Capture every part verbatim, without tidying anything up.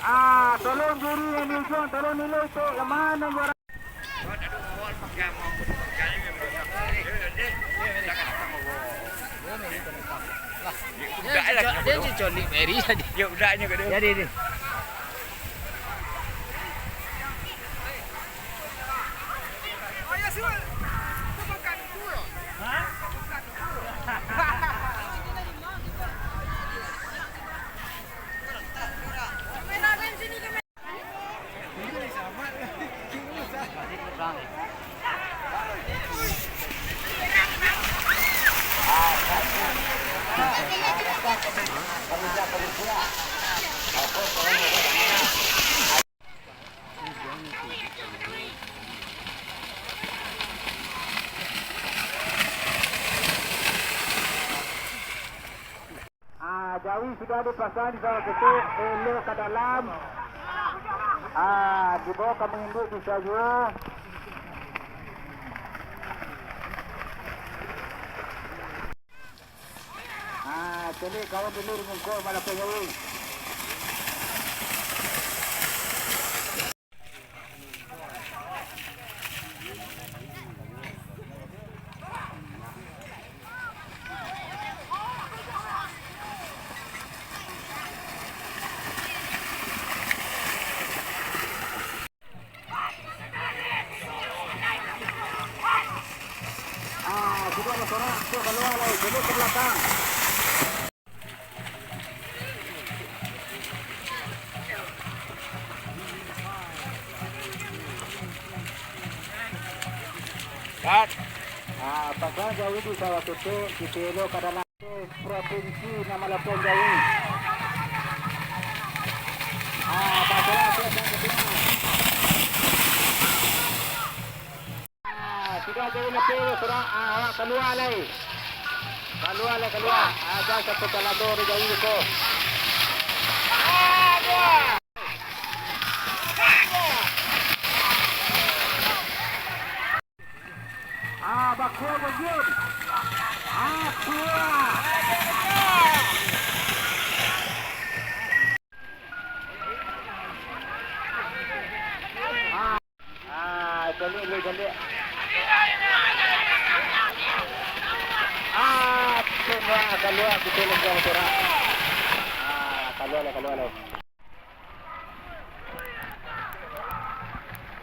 Ah, tolong juri yang di ujung, tolong nilai tu yang mana juara. Dia cucok, dia cucok ni Mary tadi. Ya, udahnya kat dia. Jadi dia. Ah, jawi sudah dipasang di sawah ketek, elok ka dalam. Ah, dibawa ka manginduk bisa juo. Ah, caliak kawan dulu di muko, malah pengaruh. Ah, sudah bersorak, sudah keluar lai, jadi ke belakang. Kat. Ah, pasang jawi di sawah ketek, kito elok ka dalam. Provinsi nan malakukan jawi. Ah, pasang, pasang, pasang. Ah, sudah jawi lapeh, sudah. Ah, awak kalua lai. Kalua lai, kalua. Ah, jan sampai talado di jawi tu. Ah, dua. Ah, bakua bajin. Ah, dua. Ah, caliak dulu, caliak. Ah, semua kalua, kita lega motor. Ah, kalua lah, kalua lah.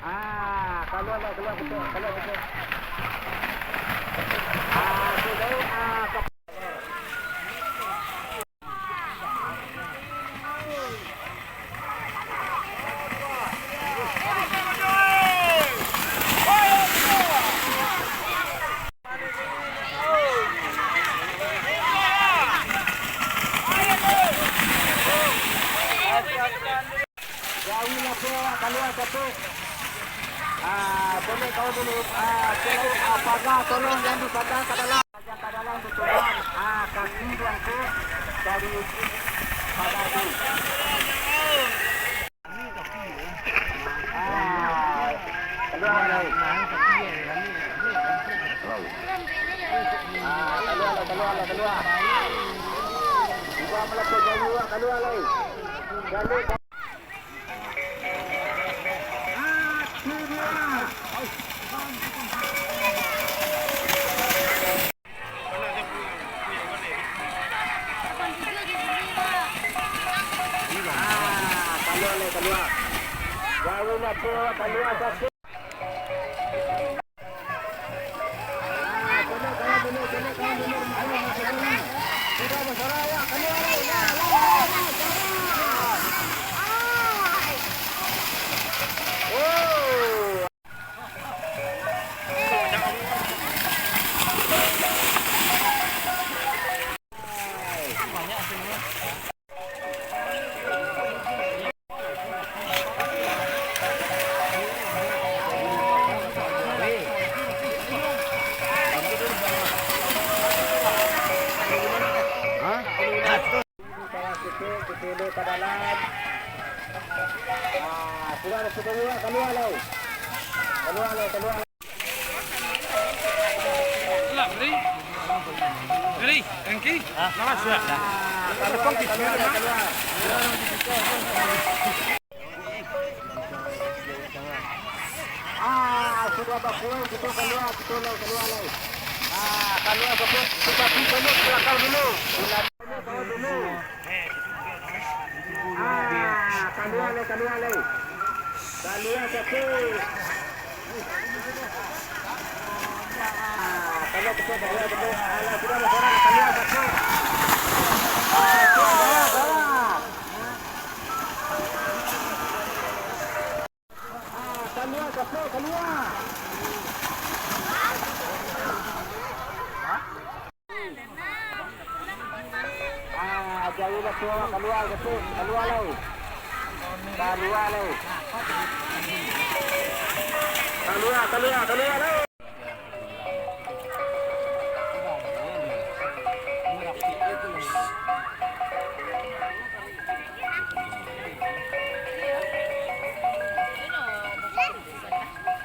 Ah, kalua lah, kalua, kalua, kalua. Ah, sudah, ah, jawi lapeh, kalua satu. Ah, boleh kau dulu. Ah, tolong, ah, pagar tolong yang dipasang ka dalam. Ka dalam tu, tolong. Ah, kaki diangkut dari pagar tu. Ah, kalua lai. Ah, kalua lai, kalua lai, kalua. Sudah malapeh jawi, kalua lai. Jadi, ah, kalua lai, kalua. Jawi lapeh, kalua satu. Hah? Kita, kita, kita ka dalam. Ah, sudah, sudah, kalua, kalua lai. Kalua lai, kalua lai. Ready? Thank you. Malas ya? Ah, sudah bakuat, kita keluar, kita lai, keluar lai. Ah, keluar, kita, kita, kita keluar dulu. Keluar dulu. Ah, kalua lai, kalua lai. Kalua satu. Ah, kalua satu, kalua satu. Alah, sudah, sudah, kalua satu. Ah, kalua, kalua, kalua. Ah, kalua satu, kalua. Ah, jauah lah tu, kalua, kalua, kalua lai. Kalua lai. Kalua, kalua, kalua lai.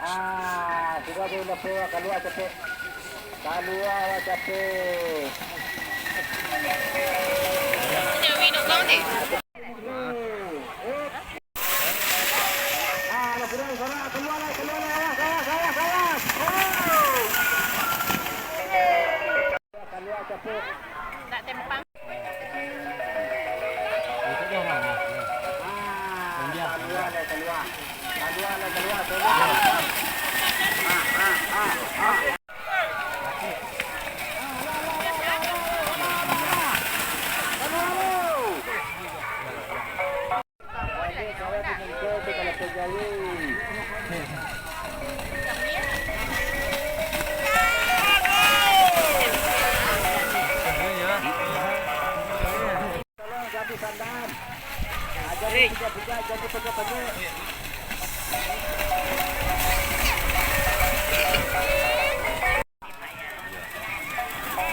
Ah, sudah tu, lah tu, kalua capek. Kalua capek. Ah, lah sudah, sudah, kalua lai, kalua lai, awas, awas, awas, awas. Oh. Kalua capek. Tak tempang.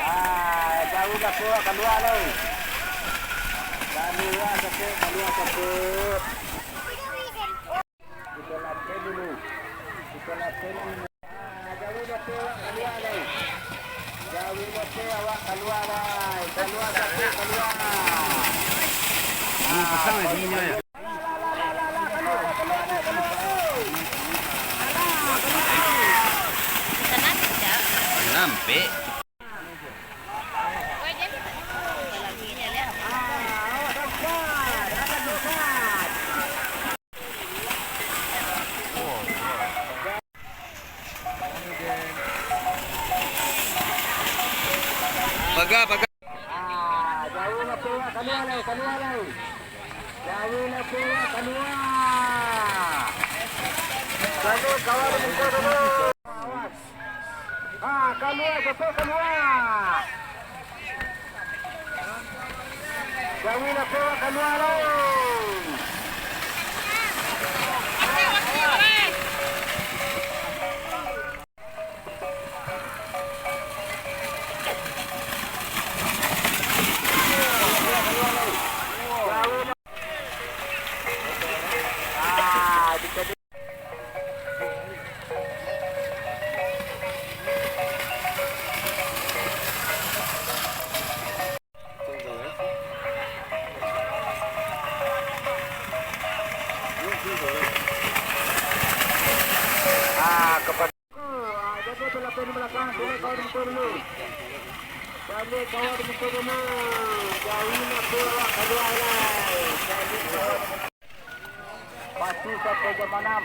Ah, jauah lah, Pok. Kalua lai. Kalua, Pok. Kalua, Pok. Kita latihan dulu. Kita latihan dulu. Ah, jauah lah, Pok. Kalua lai. Jauah lah, Pok. Awak kalua lai. Kalua, Pok. Kalua. Ini pasang ya, ini mulai ya? Nampik. Paga, paga. Ah, jauah lah, Pok. Kalua lai, kalua lai. Jauah lah, Pok. Kalua. Kalua, kawan, muka dulu. Awas. Ah, kalua, Pok, kalua. Jauah lah, Pok, kalua lai. Ah, kepada Ah, jadi tu lapis di belakang, sini kau di muka dulu. Jadi kau di muka dulu. Jauah nak keluar, keluar lah. Jadi kau. Pasti sampai jam enam.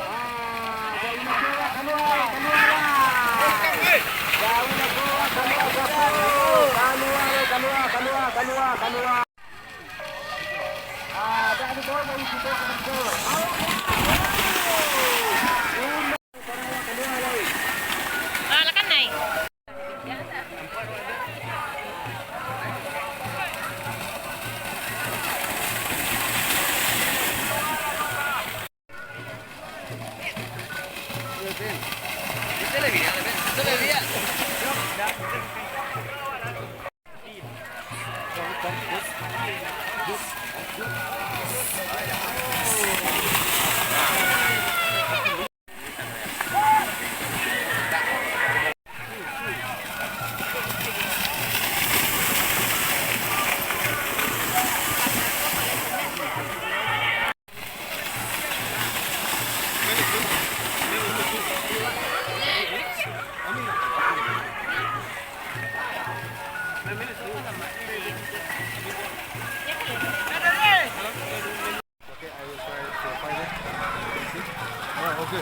Ah, jauah nak keluar, keluar, keluar lah. Jauah nak keluar, keluar, keluar. Keluar, keluar, keluar, keluar, keluar. Ah, lakan nai. No,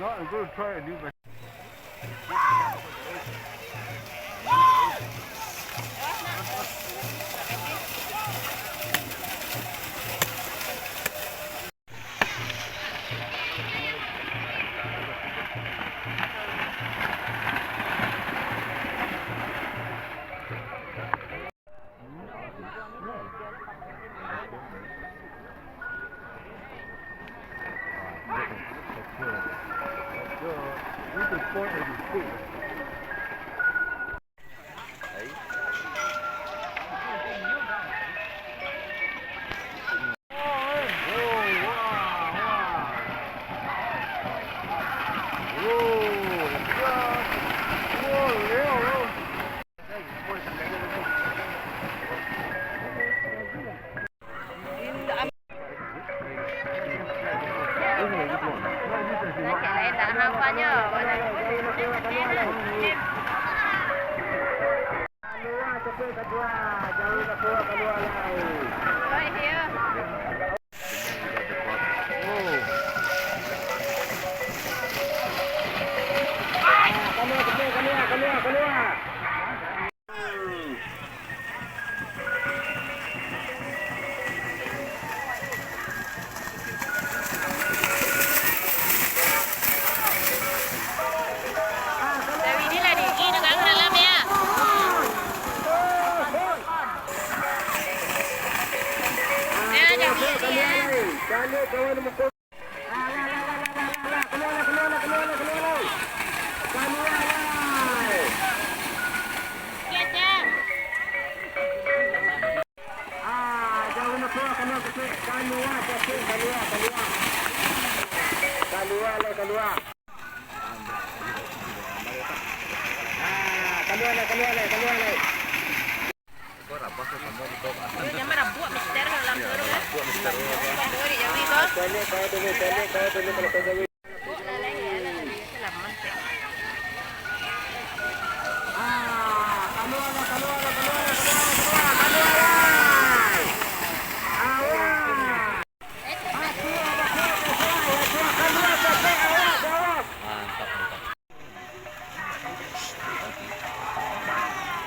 I'm gonna try a new machine.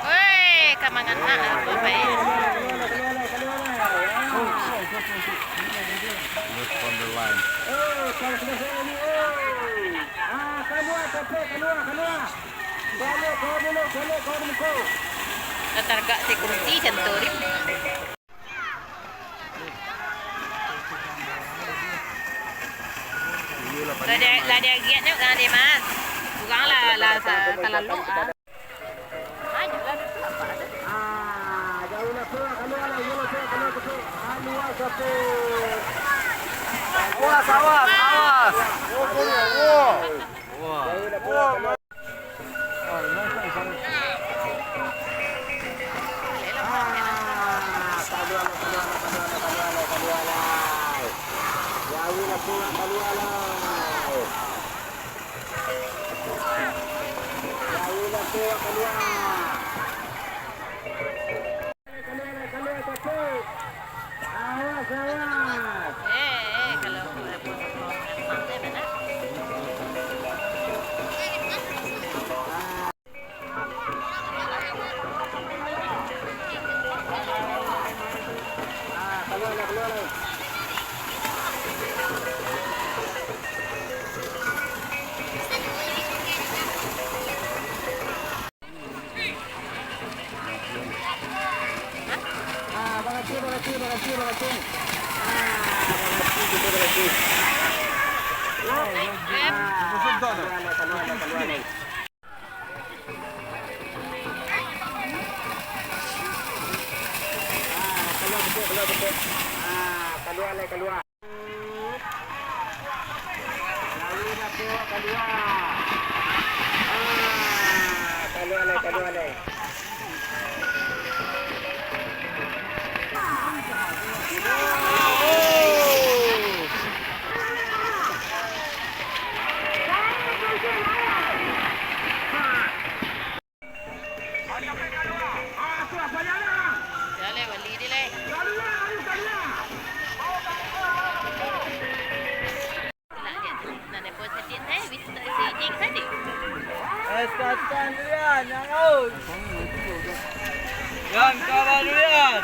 Woi, ka mangana aku bae. Tatagak security contoh ni. Lah dia, lah dia giat ni, urang dia, Mas. Urang lah, lah sa-, talalu, ah. Awas, awas, awas. Wah. Kalua, betul, kalua, betul. Ah, kalua, lai, kalua. Lalu masuk, kalua. Ah, kalua, lai, kalua, lai. Es kacang durian yang haus. Yang kawan durian.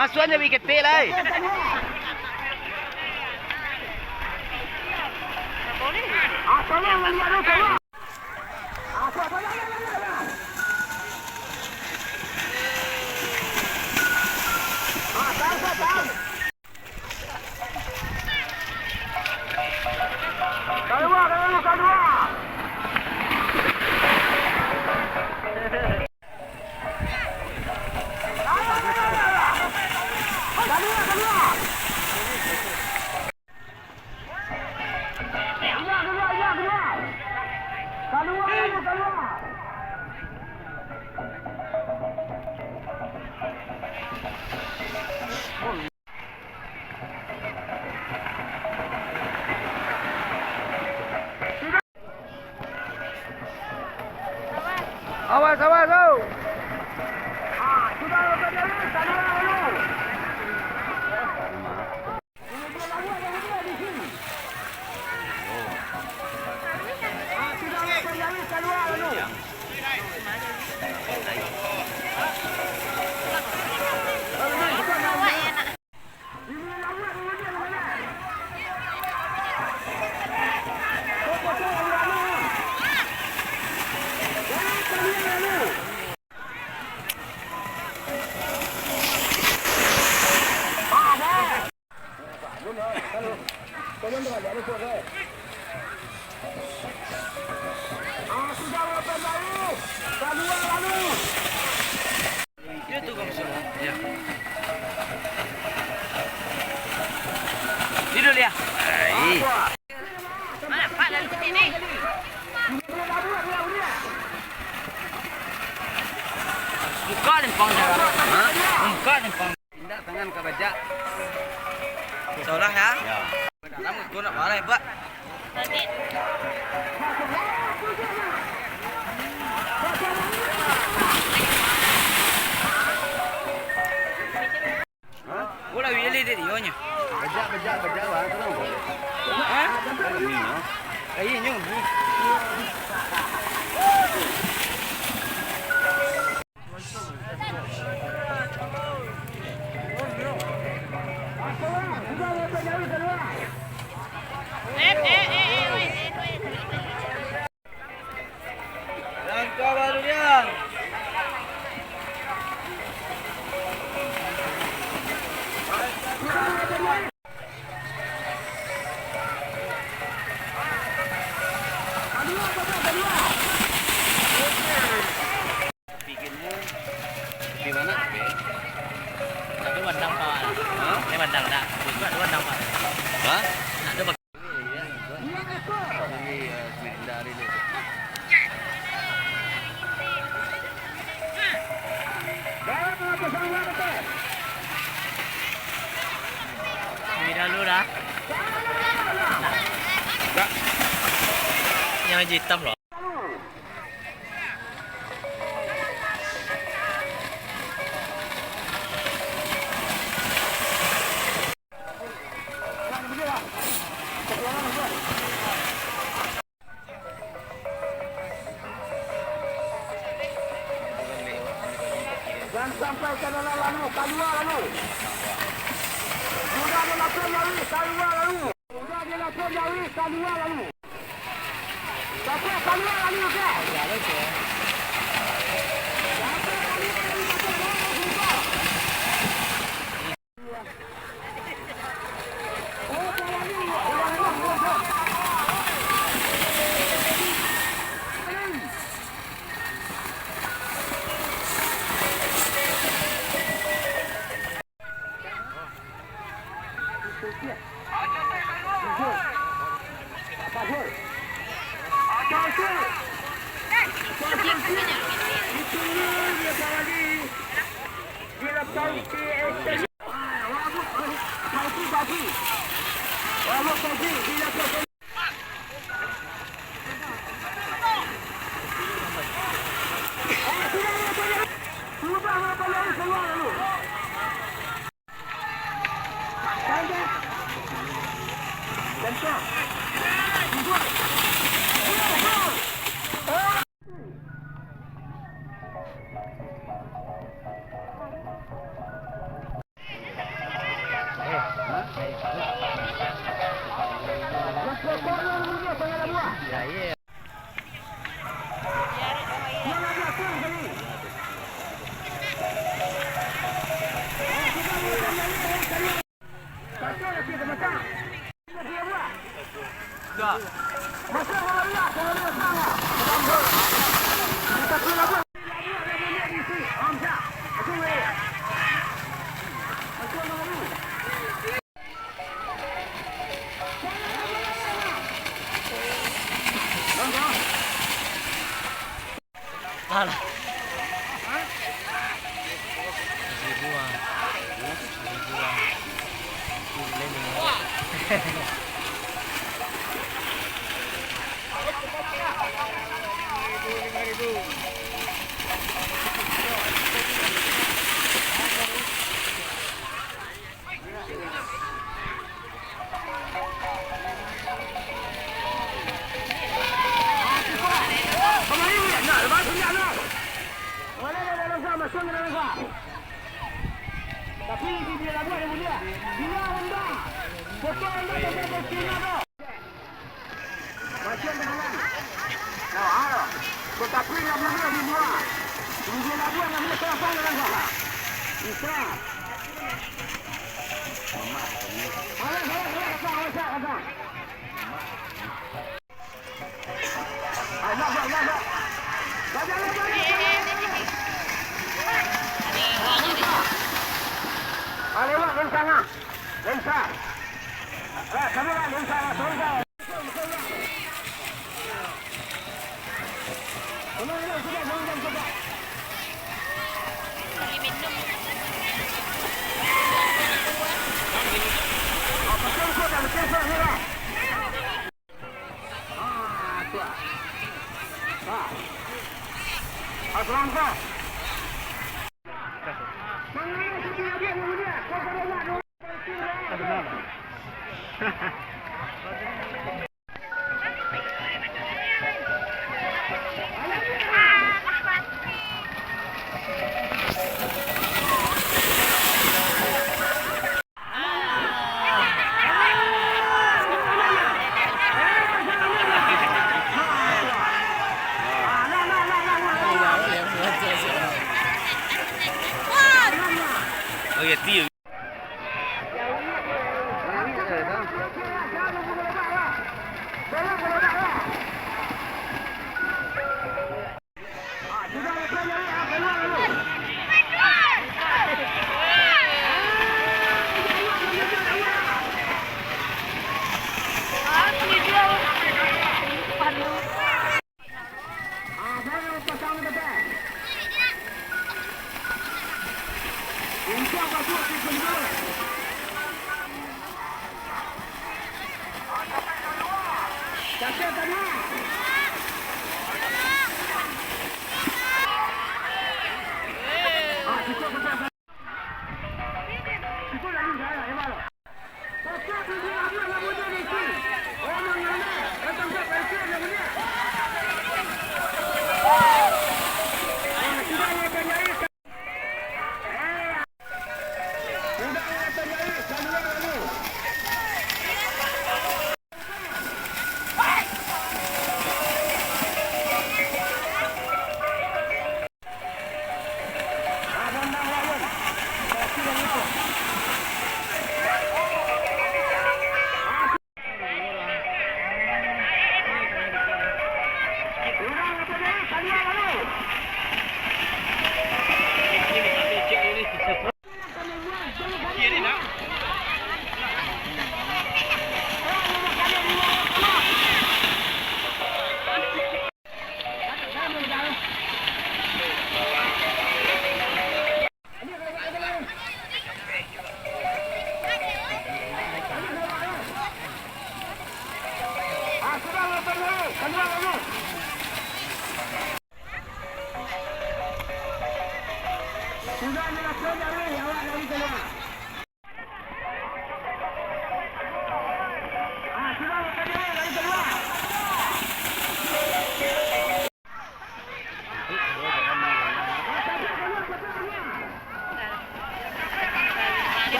Masuak nyo bi ketek lai. Awas, awas, oh! Tidur dia. Ai. Mana pak lalu ni? Hah? Buka simpang. Pindah tangan ka bajak. Solah ya? Ya. Dalam kau nak marah, Pak. Hah? Bola wili dek dio nyo. Bajak, bajak, bajak, bang. Tenang. Hah? Ini, no. Kayu nyo. Langkah baru dia. Di mana? Ada bandang, Pak. Hah? Ada bandang, nak. Itu ada bandang, Pak. Hah? Ada bak- Ini dulu dah. Yang hitam loh. Jan sampai ka dalam lalu, kalua lalu. Sudah dilapor lalu, kalua lalu. Sudah dilapor lalu, kalua lalu. Dapat kalua lalu, oke. Dapat kalua lalu, dapat kalua lalu, sudah. Alah. Seribu ah. Seribu ah. Lima ribu. Tetapi nggak boleh dibuang. Di dia labuan nggak boleh selesai dengan salah. Bisa. Awas, awas, awas, awas, awas, awas. Ayo, ayo, ayo, ayo. Bajak, bajak, bajak, bajak. Ah, lewat, lensang, ah. Lensang. Ah, kami lah, lensang, ah, lensang. Kami lah, sudah, sudah, sudah. Oke, tiup.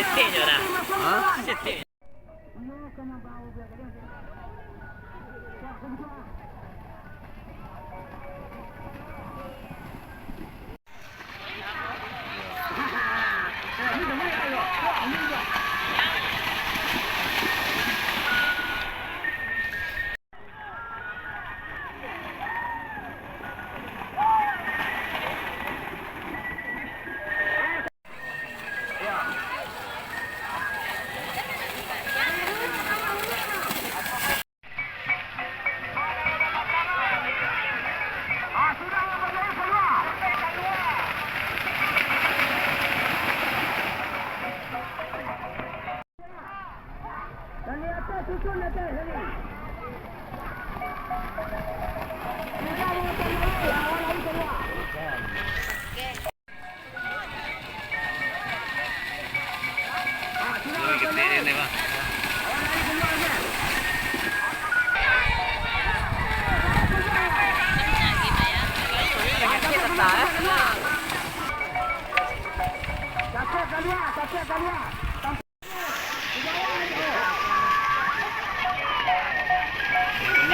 Setik je dah. Ha? Setik.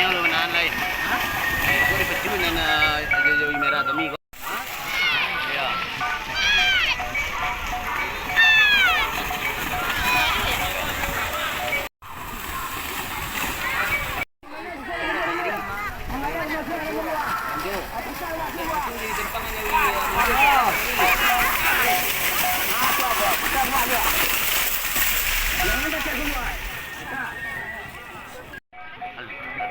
Kalau menahan lain. Hah? Eh, kok dipecut nan, eh, jauh-jauh merah kami kok. Hah? Ya.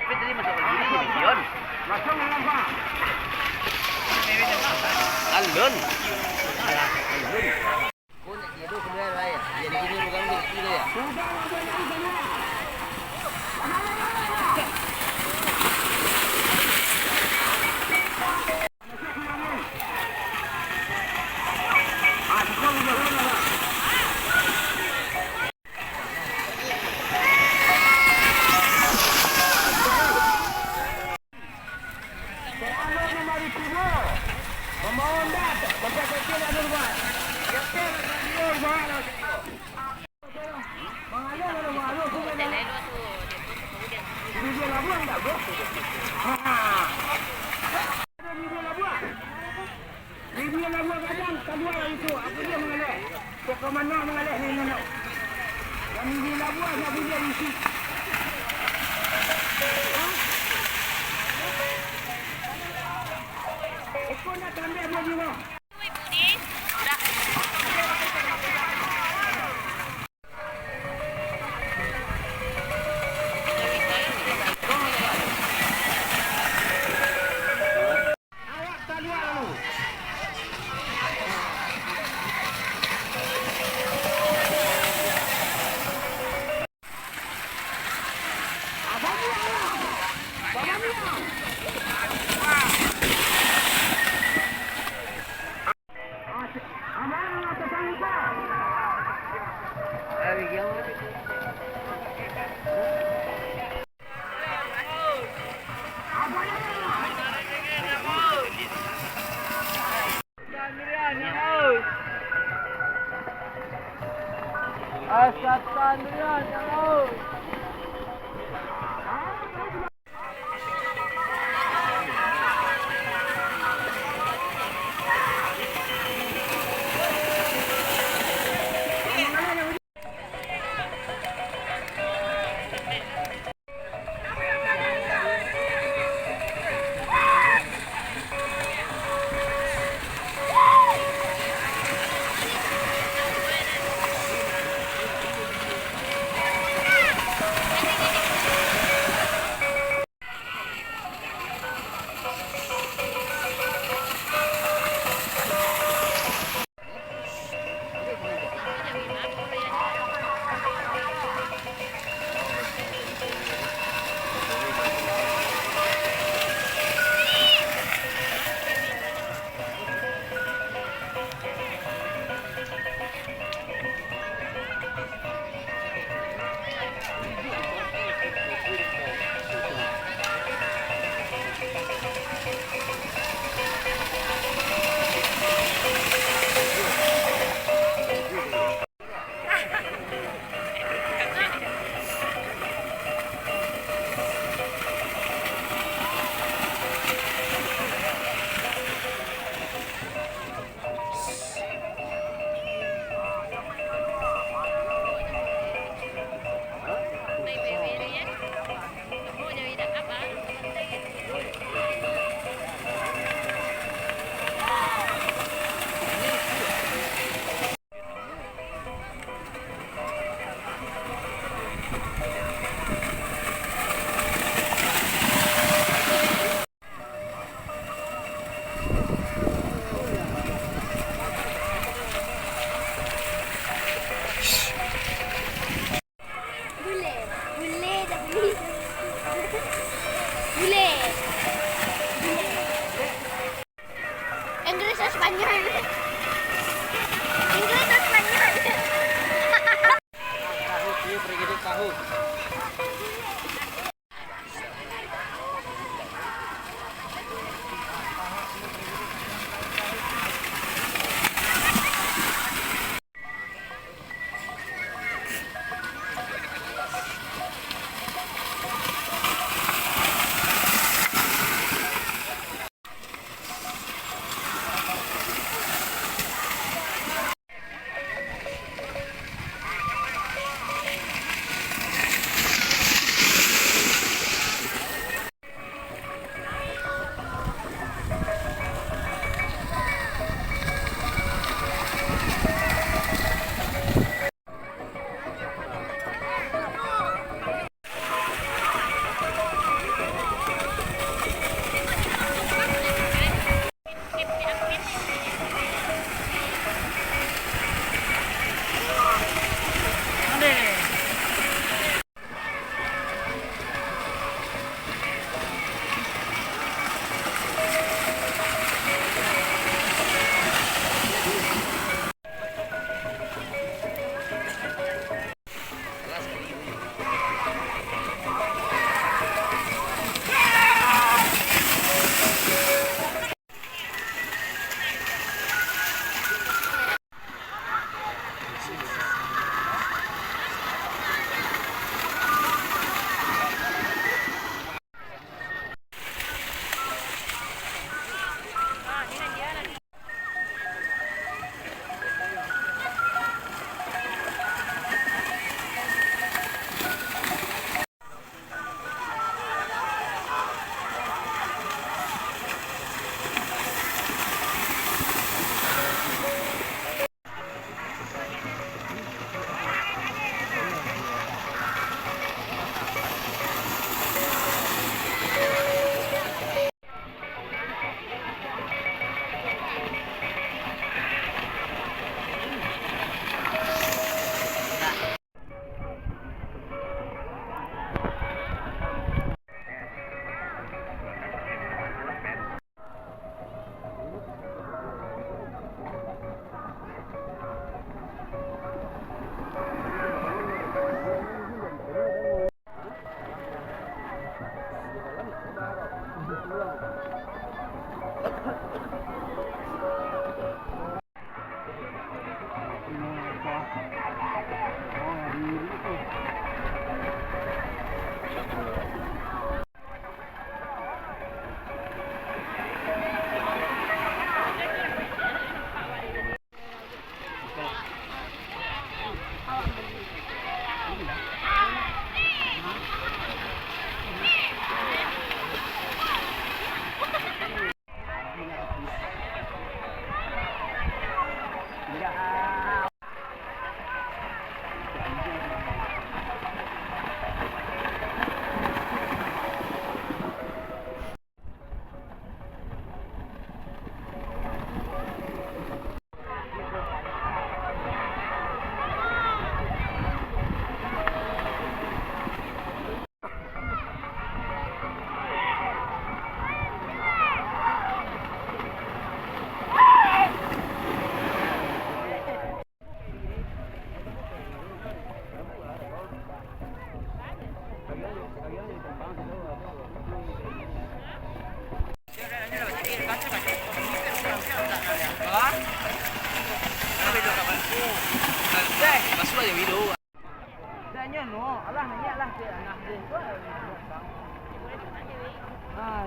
Tapi tadi masuk ke sini, jadi Dion. Alun. Alah, Alun. Bibia labuah gadang kalua itu, apo dia mangaleh? Pokok mano mangaleh ni, nano? Nan bibia labuah, nan bibia isi. Hah? Iko nak tambah dua jiwa.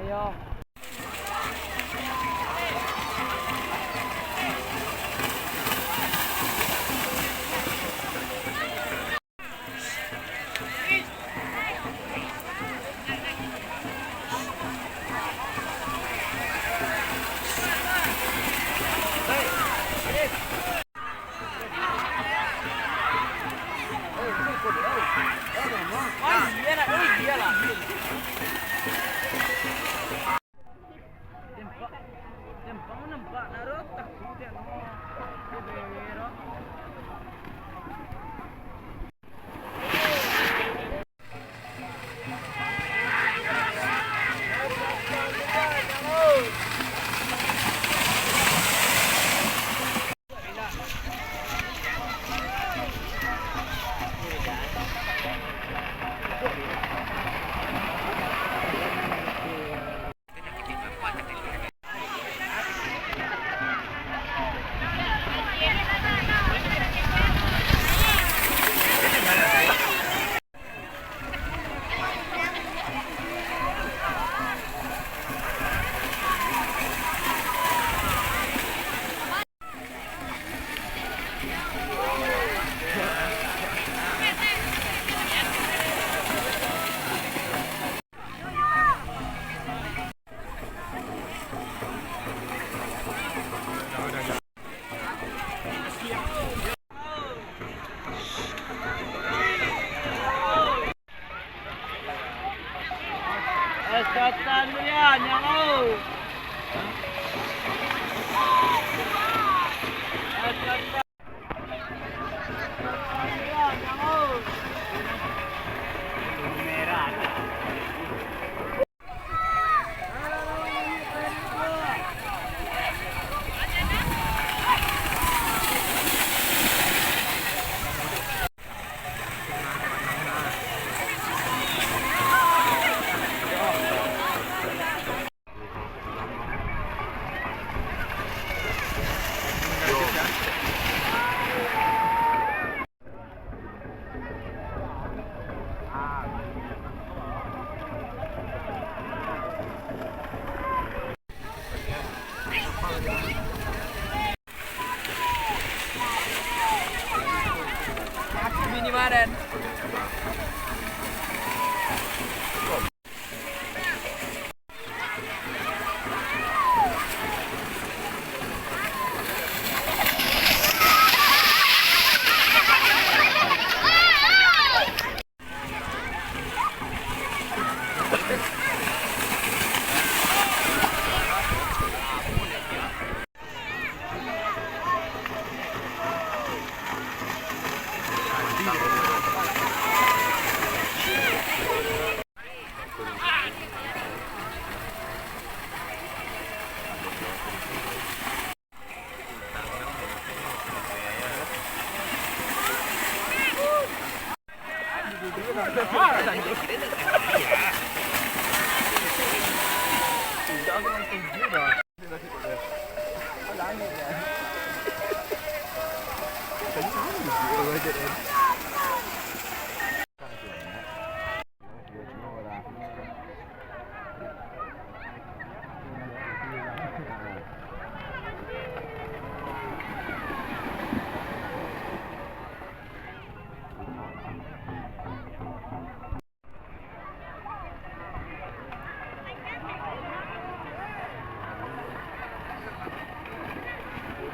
Yo. Es kacang durian, yang au. Es kacang durian, yang au.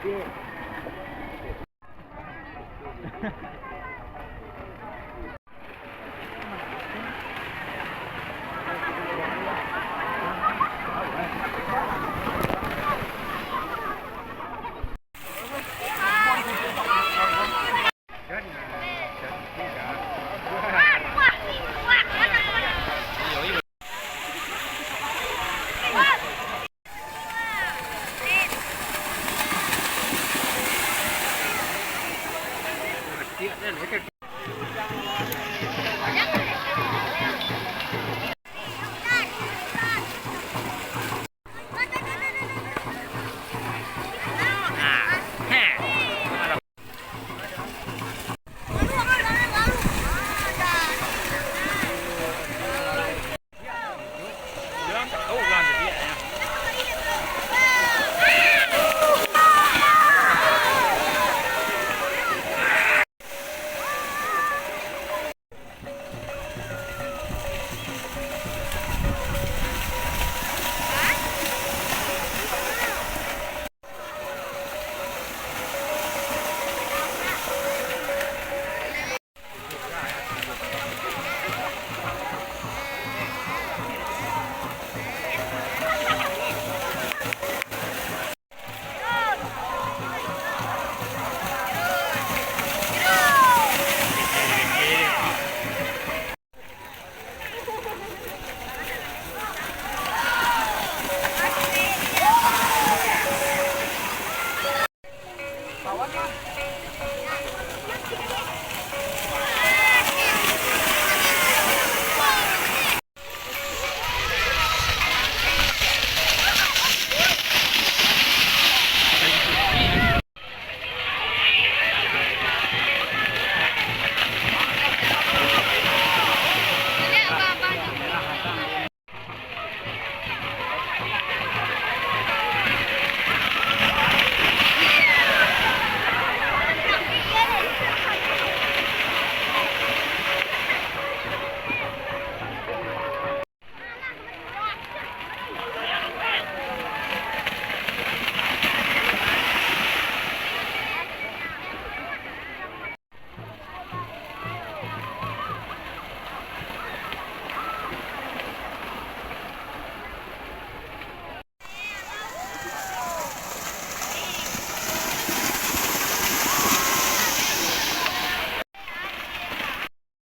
Jadi,